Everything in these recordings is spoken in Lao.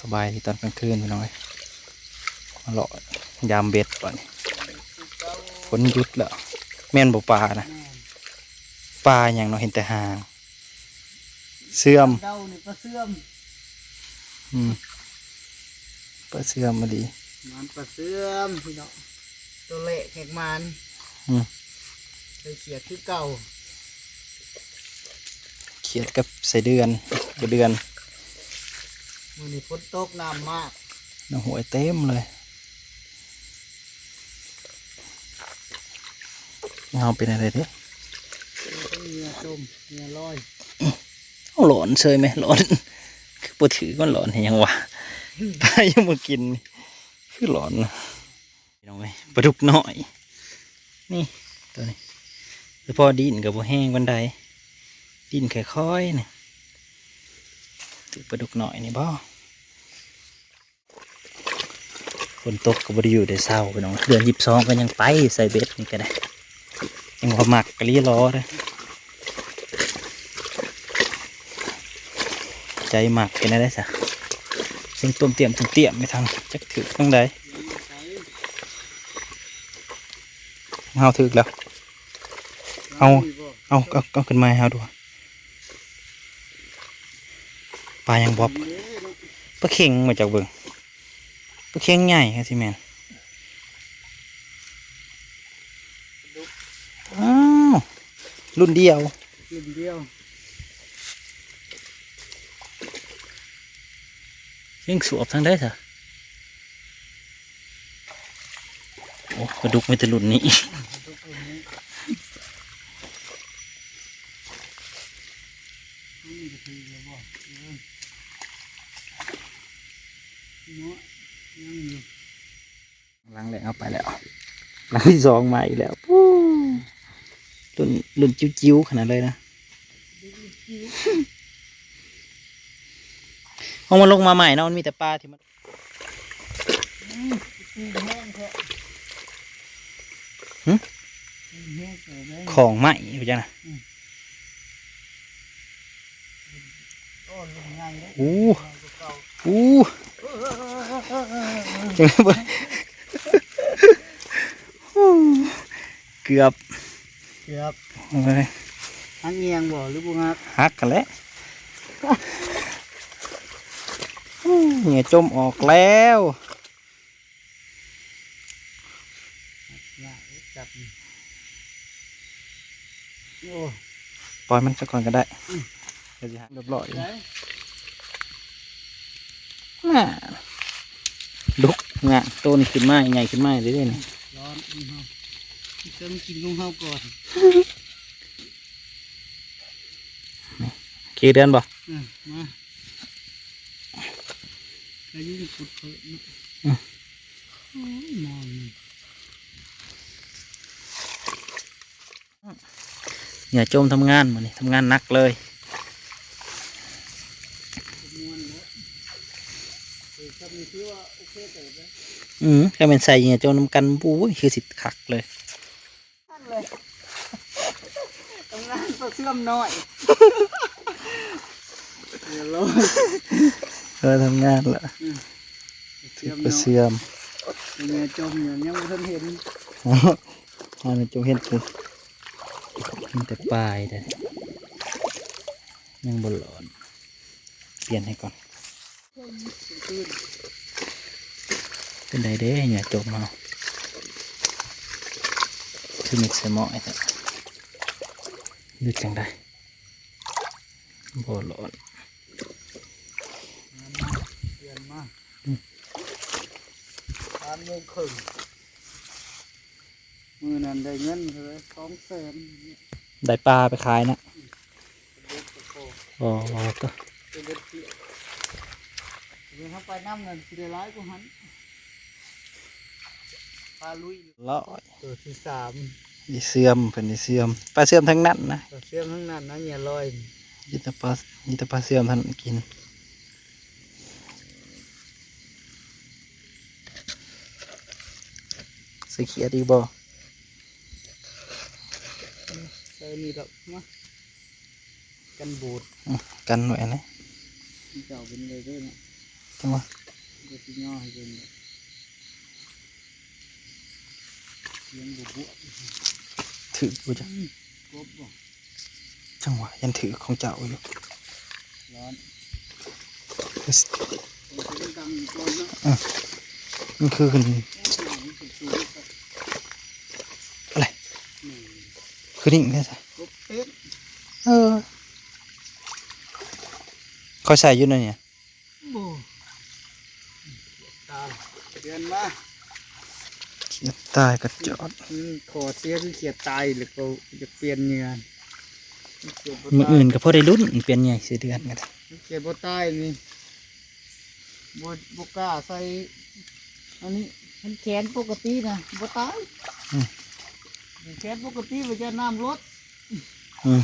ສະບາຍດີຕອນກາງຄືນພີ່ນ້ອງເອີຍ ມາເລາະຍາມເບັດບາດນີ້. ຝົນຢຸດແລ້ວ ແມ່ນບໍ່ປານະ? ປາຫຍັງເນາະ ເຫັນແຕ່ຫາງ. ເຊື່ອມ ເດົານີ້ປາເຊື່ອມ. ອືມ ປາເຊື່ອມອີ່ຫຼີ. ມັນປາເຊື່ອມພີ່ນ້ອງ ໂຕແລກແຮງໝານ. ອືມ ໄດ້ຂຽດຄືເກົ່າ ຂຽດກັບໄສ້ເດືອນ ກະເດືອນ. ມື້ນີ້ຝົນຕົກ ນ້ຳມາກ ນ້ຳຫ້ວຍເຕັມເລີຍ. ເຮົາເປັນອະໄລເດ້? ເຫຍື່ອຈົມ ເຫຍື່ອລອຍ. ເອົາຫຼອນເຊີຍແມະ ຫຼອນ ຄືບໍ່ຖືກ ມັນຫຼອນເຮັດຫຍັງວະ? ປາຍັງບໍ່ກິນ ຄືຫຼອນນະ. ພີ່ນ້ອງເອີຍ ປາດຸກນ້ອຍ ນີ້ ໂຕນີ້ ສະເພາະດິ້ນກໍບໍ່ແຮງປານໃດ ດິ້ນຄ່ອຍໆ ນີ້ ຖືກປາດຸກນ້ອຍນີ້ບໍ? ຝົນຕົກກໍບໍ່ໄດ້ຢູ່ໄດ້ເຊົາພີ່ນ້ອງ ເດືອນຊາວສອງກໍຍັງໄປໃສ່ເບັດນີ້ກໍໄດ້. ຍັງວ່າມັກກະລີລໍເດີ້ ໃຈມັກເປັນແນວໃດຊະ? ສຽງຕົມຕຽມ ຕົມຕຽມໄປທາງ ຈັກຖືກທາງໃດ. ເຮົາຖືກແລ້ວ ເອົາ ເອົາ ເອົາ ເອົາຂຶ້ນມາໃຫ້ເຮົາດູ. ປາຫຍັງບອບ? ປາເຂັງ ມາຈາກເບິ່ງ ປາເຂັງໃຫຍ່ຄືຊິແມ່ນ. ອ້າວ ລຸ້ນດຽວ ລຸ້ນດຽວ. ເສັງສວບທາງໃດຊະ? ໂອ້ ປາດຸກມີແຕ່ລຸ້ນນີ້. ຫຼັງແລກເຮົາໄປແລ້ວ ຫຼັງທີສອງມາອີກແລ້ວ. ປູ້ ລຸ້ນ ລຸ້ນຈິ້ວໆ ຂະໜາດເລີຍນະ. ເຮົາມາລົງມາໃໝ່ເນາະ ມັນມີແຕ່ປາທີ່ມັນ ອືມ ຕີນແຮງແທ້ ຫຶ? ຕີນແຮງເຕີບເລີຍ ຂອງໃໝ່ຢູ່ຈັ່ງນະ. ອືມ ໂອ້ ລຸ້ນໃຫຍ່ເດ້ ໂອ້ ໃຫຍ່ກວ່າເກົ່າ ໂອ້ ເອີ ເອີ ເກືອບ ເກືອບ ໂອ້ຍ ຫັກອີ່ຫຍັງບໍ່ ຫຼືບໍ່ຫັກ? ຫັກຫັ້ນແຫຼະ. ໂອ້ ເຫຍື່ອຈົມອອກແລ້ວ. ໂອ້ ປ່ອຍມັນຊະກ່ອນກໍໄດ້. ອືມ ດຽວຊິຫາຮຽບຮ້ອຍ. ໄດ້ ນ່າ ດຸກງາມ ໂຕນີ້ຂຶ້ນມາ ໃຫຍ່ຂຶ້ນມາເດ້ນີ້. ຮ້ອນ ອືມ ເຮົາ ເຊິ່ງກິນຂອງເຮົາກ່ອນ. ໂອເຄເດືອນບໍ່? ເອີ ມາ ກະຢູ່ຂຸດເພີ່ມເນາະ. ອືມ ໂອ້ຍ ມອງມັນ ເຫຍື່ອຈົມທຳງານມື້ນີ້ ທຳງານໜັກເລີຍ. ອືມ ຄັນແມ່ນໃສ່ເຫຍື່ອຈົມນຳກັນ ໂອ້ຍ ຄືຊິຄັກເລີຍ. ນັ້ນເລີຍ ທຳງານປາເຊື່ອມນ້ອຍ ເອີ ທຳງານລະ ອືມ ປາເຊື່ອມ ເຫຍື່ອຈົມຍັງບໍ່ທັນເຫັນ ເຫຍື່ອຈົມເຫັນຄື ມີແຕ່ປາຍເດ້ ຍັງບໍ່ຫຼອນ ປ່ຽນໃຫ້ກ່ອນ. ເປັນໃດເດ້ ເຫຍື່ອຈົມເຮົາ ຄືມິດໃສ່ໝໍ້ແທ້ ຫຼືຈັ່ງໃດ? ບໍ່ຫຼອນ ປ່ຽນມາ ອືມ ສາມໂມງເຄິ່ງ. ມື້ນັ້ນໄດ້ເງິນເທົ່າໃດ ສອງແສນ ໄດ້ປາໄປຂາຍນະ. ອືມ ອໍ ໂຕ ໄປເບັດເສຍ ເວລາເຮົາໄປນຳນັ້ນຊິໄດ້ຫຼາຍກວ່າຫັ້ນ ປາລຸຍ ຮ້ອຍ ໂຕທີສາມ ອີ່ເຊື່ອມ ເພິ່ນອີ່ເຊື່ອມ ປາເຊື່ອມທັງນັ້ນນະ ປາເຊື່ອມທັງນັ້ນນະ ເຫຍື່ອລອຍ ມີແຕ່ປາ ມີແຕ່ປາເຊື່ອມເທົ່ານັ້ນກິນ. ໃສ່ຂຽດອີກບໍ່? ໃສ່ນີ້ດອກ ມາ ກັນບູດ ອືມ ກັນໄວ້ນະ ເຈົ້າເປັນໄດ້ເດ້ເນາະ. ວ່າ ເຮັດຊິຍໍໃຫ້ເບິ່ງ ສຽງບວກໆ ຖືກບໍ່ຈັກ ອືມ ກົບບໍ່ ຈັ່ງຫວະ ຍັງຖືກຂອງເຈົ້າຢູ່ ຮ້ອນ ເອີ ມັນຄືຂຶ້ນ ອະໄລ ຄືນີ້ແທ້ຊະ ເອີ ຂ້ອຍໃສ່ຢູ່ໃນນີ້ ບໍ່ ຕາຍ ເດືອນມາ ຂຽດຕາຍກະຈອດ ອືມ ຂໍ້ເສຍຄືຂຽດຕາຍ ແລ້ວກໍຢາກປ່ຽນເຫຍື່ອ ຂຽດບໍ່ຕາຍ ມື້ອື່ນກໍພໍໄດ້ລຸ້ນ ປ່ຽນໃຫຍ່ໃສ່ເດືອນກໍໄດ້ ຂຽດບໍ່ຕາຍນີ້ ບໍ່ ບໍ່ກ້າໃສ່ ອັນນີ້ ມັນແຂນປົກກະຕິນະ ບໍ່ຕາຍ ອືມ ແຂນປົກກະຕິວ່າຈະນ້ຳລົດ ອືມ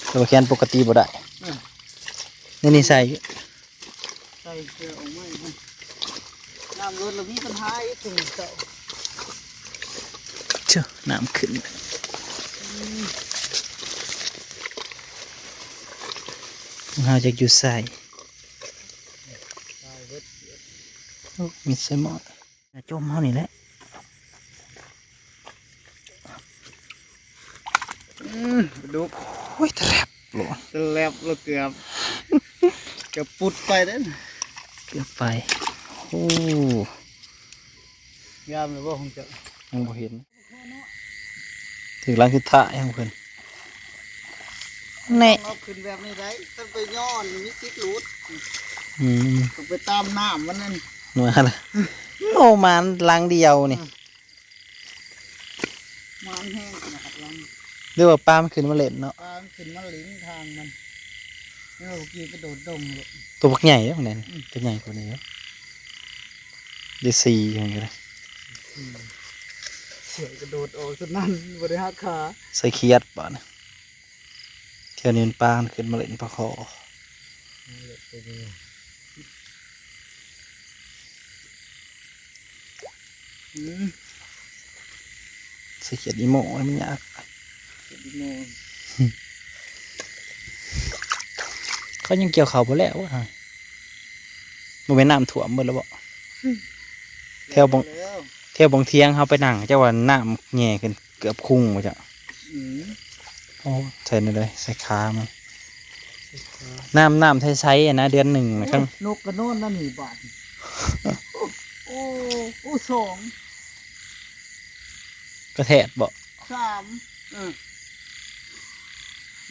ແຕ່ວ່າແຂນປົກກະຕິບໍ່ໄດ້ ເອີ ໃນນີ້ໃສ່ ໃສ່ເສື້ອອອກມາອີກ ນ້ຳລົດລະມີບັນຫາອີກ ເຈົ້າ ເຈົ້າ ນ້ຳຂຶ້ນ ອືມ ເຮົາຈັກຢູ່ໃສ ຕາຍເບິດ ໂອ້ ມິດໃສ່ໝໍ້ ຈົມເຮົານີ້ແຫຼະ ອືມ ປາດຸກ ໂອ້ຍ ຕະແລັບໂລດ ຕະແລັບໂລດ ເກືອບ ເກືອບປຸດໄປເດ້ ເກືອບໄປ ໂອ້ ງາມແລ້ວບໍ່ຂອງເຈົ້າ ຍັງບໍ່ເຫັນ ຖືກຫຼັງສຸດທ້າຍຂອງເພິ່ນ ແນ່ ເອົາຂຶ້ນແບບນີ້ໄດ້ ຄັນໄປຍ້ອນມີສິດຫຼຸດ ອືມ ຕ້ອງໄປຕາມນ້ຳມັນນັ້ນ ໂອ້ ມານຫຼັງດຽວນີ້ ອືມ ມານແຮງຂະໜາດຫຼັງ ຫຼືວ່າປາມັນຂຶ້ນມາຫຼິ້ນເນາະ ປາມັນຂຶ້ນມາຫຼິ້ນທາງມັນ ແລ້ວກີ້ກະໂດດດົງໂລດ ຕົວບັກໃຫຍ່ເດ້ ນັ້ນ ອືມ ຕົວໃຫຍ່ກວ່ານີ້ເດ້ ໄດ້ສີ່ ເຫັນກະໄດ້ ອືມ ສວຍກະໂດດອອກຊັ້ນນັ້ນ ບໍ່ໄດ້ຫັກຂາ ໃສ່ຂຽດບາດນີ້ ແຖວນີ້ມັນປາມັນຂຶ້ນມາຫຼິ້ນປາຄໍ່ ອືມ ໃສ່ຂຽດອີໂມມັນຍາກ ຂຽດອີໂມ ເຂົາຍັງກ່ຽວເຂົ້າບໍ່ແລ້ວຫວະ ບໍ່ແມ່ນນ້ຳຖ້ວມເບິດແລ້ວບໍ່ ອືມ ແຖວບ່ອນ ແລ້ວ ແຖວບ່ອນຖຽງເຮົາໄປນັ່ງ ເຈົ້າວ່ານ້ຳແຫຍ່ຂຶ້ນເກືອບຄຸງບໍ່ເຈົ້າ ອືມ ໂອ້ ໃສ່ແນວໃດ ໃສ່ຂາມັນ ໃສ່ຂາ ນ້ຳ ນ້ຳໃສໆ ຫັ້ນນະ ເດືອນໜຶ່ງນະ ໂອ້ຍ ຄັນ ນົກກະນອນນຳນີ້ບາດນີ້ ໂອ້ ໂອ້ ໂອ້ ສອງ ກະແທດບໍ່ ສາມ ເອີ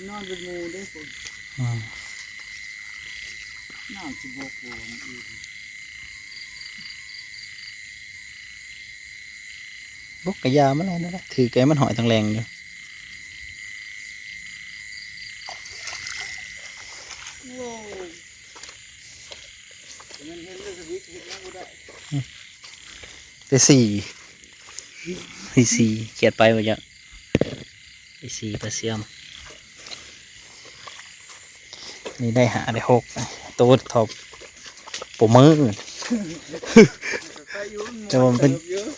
ນອນເປັນໝູ່ເດ້ພຸ້ນ ອືມ ນ້ຳຊິບົກບໍ່ມື້ອື່ນ ບົກກະຢ່າມັນແຫຼະ ຖືກໃຫ້ມັນຫອຍຕັງແລງຢູ່ ໂອ້ຍ ແຕ່ມັນເຫັນເລີຍ ສະວິກເຮັດຫຍັງບໍ່ໄດ້ ໄດ້ສີ່ ໄດ້ສີ່ ຂຽດໄປບໍ່ເຈົ້າ ໄດ້ສີ່ປາຊຽມ ນີ້ໄດ້ຫ້າໄດ້ຫົກ ໂຕເທົ່າໂປເມີ ແຕ່ວ່າມັນເປັນ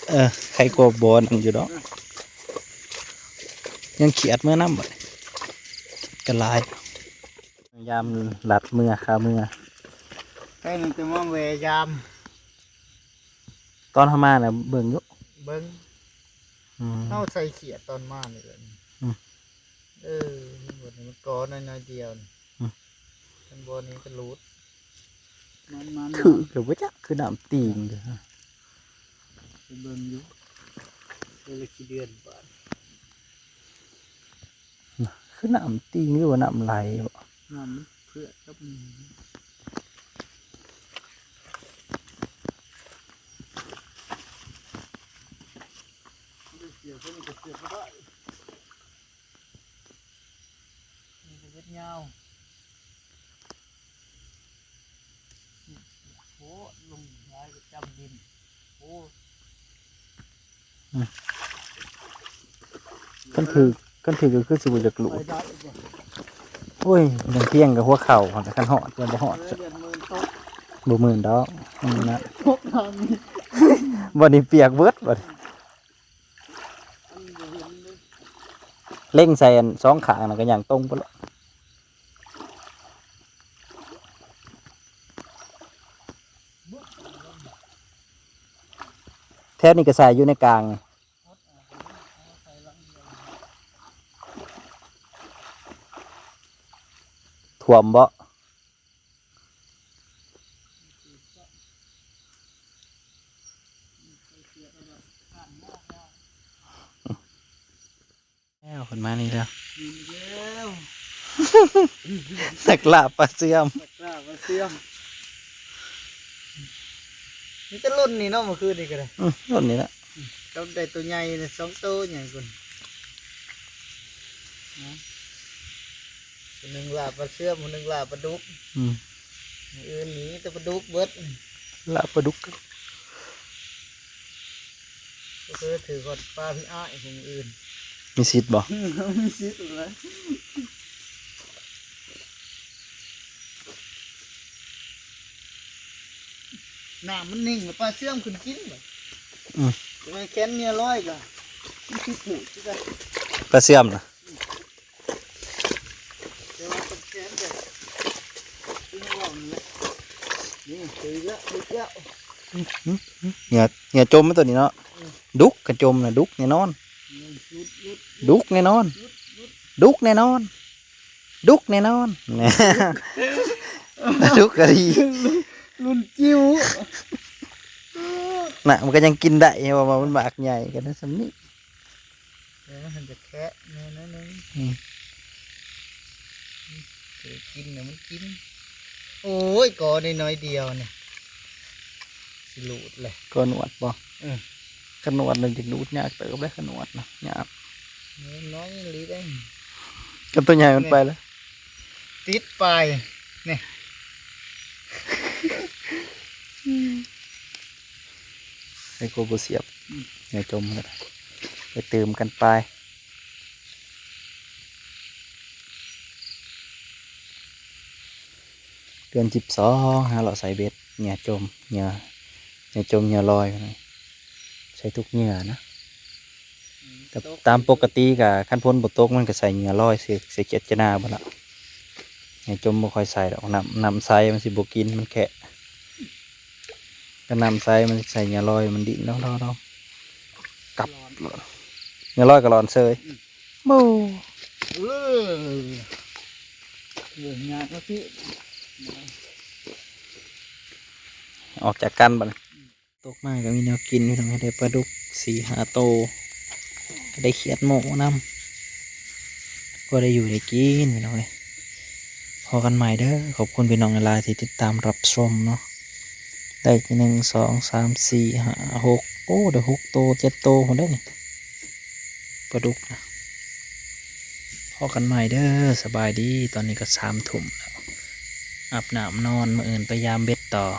ເອີ ໄຄກວ່າບໍ່ນັ້ນຢູ່ດອກ ຍັງຂຽດເມືອນຳບັດ ຂຽດກະຫຼາຍ ຍາມລັດເມືອ ຄາເມືອ ໄປນີ້ຈະມາແວ່ຍາມ ຕອນເຮົາມານະເບິ່ງຢູ່ ເບິ່ງ ອືມ ເຮົາໃສ່ຂຽດຕອນມານີ້ແຫຼະ ອືມ ເອີ ມັນບໍ່ ມັນກໍນ້ອຍໆດຽວນີ້ ອືມ ມັນບໍ່ນີ້ກໍຫຼຸດ ມັນ ມັນ ຖືກແລ້ວບໍ່ຈັກ ຄືນ້ຳຕີງເດີ ໄປເບິ່ງຢູ່ ເອີ ລະກີເດືອນບາດ ຄືນ້ຳຕີງ ຫຼືວ່ານ້ຳໄຫຼບໍ? ນ້ຳມັນເຜືອກກັບ ມັນເສຍ ຕົວນີ້ກໍເສຍບໍ່ໄດ້ ນີ້ກໍເຮັດຍາວ ໂອ້ ລົງຫຼາຍກໍຈຳດິນ ໂອ້ ອືມ ຄັນຖືກ ຄັນຖືກກໍຄືຊິບໍ່ຢາກຫຼຸດ ໂອ້ຍ ຍັງພຽງກັບຫົວເຂົ່າ ຄັນຮອດ ຍັງບໍ່ຮອດ ເອີ ຢ້ານມື່ນຕົກ ບໍ່ມື່ນດອກ ອືມ ນະ ຕົກທາງນີ້ ບັດນີ້ປຽກເບິດ ບັດນີ້ ອັນນີ້ບໍ່ເຫັນເລີຍ ເລັງໃສ່ອັນສອງຂ້າງນັ້ນກໍຍ່າງຕົງໄປໂລດ ເ ແຖວນີ້ກໍໃສ່ຢູ່ໃນກາງນີ້ ຖ້ວມບໍ່? ແລ້ວ ເພິ່ນມານີ້ແລ້ວ ມາແລ້ວ ນັກລ່າປາເຊື່ອມ ນັກລ່າປາເຊື່ອມ ມີແຕ່ລຸ້ນນີ້ເນາະ ມື້ຄືນນີ້ກໍໄດ້ ອືມ ລຸ້ນນີ້ລະ ອືມ ກໍໄດ້ໂຕໃຫຍ່ນະ ສອງໂຕໃຫຍ່ພຸ້ນ ຜູ້ໜຶ່ງລ່າປາເຊື່ອມ ຜູ້ໜຶ່ງລ່າປາດຸກ ອືມ ມື້ອື່ນນີ້ແຕ່ປາດຸກເບິດ ລ່າປາດຸກ ເອີ ຖືກອດປາພີ່ອ້າຍຜູ້ອື່ນ ມີສິດບໍ່? ມີສິດແຫຼະ ນ້ຳມັນນິ່ງ ປາເຊື່ອມຂຶ້ນກິນ ອືມ ແຕ່ວ່າແຄນເມຍລອຍກໍມີສິດຖືກຄືກັນ ປາເຊື່ອມນະ ແຕ່ວ່າຕ້ອງແຄນແບບທີ່ເຮົາເວົ້ານີ້ແຫຼະ ນີ້ຖືກແລ້ວ ຖືກແລ້ວ ເຫຍື່ອ ເຫຍື່ອຈົມມັນຕົວນີ້ເນາະ ອືມ ດຸກ ຄັນຈົມນະ ດຸກແນ່ນອນ ອືມ ດຸກ ດຸກ ດຸກແນ່ນອນ ດຸກ ດຸກ ດຸກແນ່ນອນ ດຸກແນ່ນອນ ດຸກກໍດີ ລຸ້ນຈິ້ວ ນະ ມັນກໍຍັງກິນໄດ້ ເຫັນບໍ່ ວ່າມັນໝາກໃຫຍ່ກໍໄດ້ສ່ຳນີ້ ເອີ ມັນຈະແຄະແນ່ໜ້ອຍໜຶ່ງ ອືມ ເອີ ກິນນະ ມັນກິນ ໂອ້ຍ ກໍນ້ອຍໆດຽວນີ້ ຊິຫຼຸດແຫຼະ ກໍໜວດບໍ່? ເອີ ຄັນໜວດນັ້ນຈະຫຼຸດຍາກເຕີບເດ້ ຄັນໜວດນະ ຍາກ ນ້ອຍອີ່ຫຼີເດ້ ຄັນຕົວໃຫຍ່ມັນໄປແລ້ວ ຕິດປາຍນີ້ ໃຫ້ໂກບໍ່ສຽບ ອືມ ເຫຍື່ອຈົມກໍໄດ້ ໄປຕື່ມກັນໄປ ເດືອນສິບສອງ ຫາເລາະໃສ່ເບັດ ເຫຍື່ອຈົມ ເຫຍື່ອ ເຫຍື່ອຈົມ ເຫຍື່ອລອຍ ໃສ່ທຸກເຫຍື່ອນະ ອືມ ແຕ່ຕາມປົກກະຕິກະ ຄັນຝົນບໍ່ຕົກ ມັນກະໃສ່ເຫຍື່ອລອຍ ໃສ່ ໃສ່ເຈັດຈະນາພຸ້ນລະ ເຫຍື່ອຈົມບໍ່ຄ່ອຍໃສ່ດອກ ນ້ຳ ນ້ຳໃສມັນຊິບໍ່ກິນ ມັນແຄະ ຄັນນ້ຳໃສມັນໃສ່ເຫຍື່ອລອຍ ມັນດີ້ນດອງໆ ກັບ ເຫຍື່ອລອຍກໍລອນເຊີຍ ອືມ ໂອ້ ເອີ ເອີ ຍາກເນາະ ອອກຈາກກັນບັດນີ້ ຕົກມາກໍມີແນວກິນ ພີ່ນ້ອງ ໄດ້ປາດຸກສີ່ຫ້າໂຕ ກໍໄດ້ຂຽດໝູນຳ ພໍໄດ້ຢູ່ໄດ້ກິນ ພີ່ນ້ອງເອີຍ ພໍ້ກັນໃໝ່ເດີ ຂອບຄຸນພີ່ນ້ອງຫຼາຍໆທີ່ຕິດຕາມຮັບຊົມເນາະ ໄດ້ໜຶ່ງ ສອງ ສາມ ສີ່ ຫ້າ ຫົກ ໂອ້ ໄດ້ຫົກໂຕ ເຈັດໂຕພຸ້ນເດ້ນີ້ ປາດຸກນະ ພໍ້ກັນໃໝ່ເດີ ສະບາຍດີ ຕອນນີ້ກໍສາມທຸ່ມແລ້ວ ອາບນ້ຳນອນ ມື້ອື່ນໄປຢາມເບັດຕໍ່.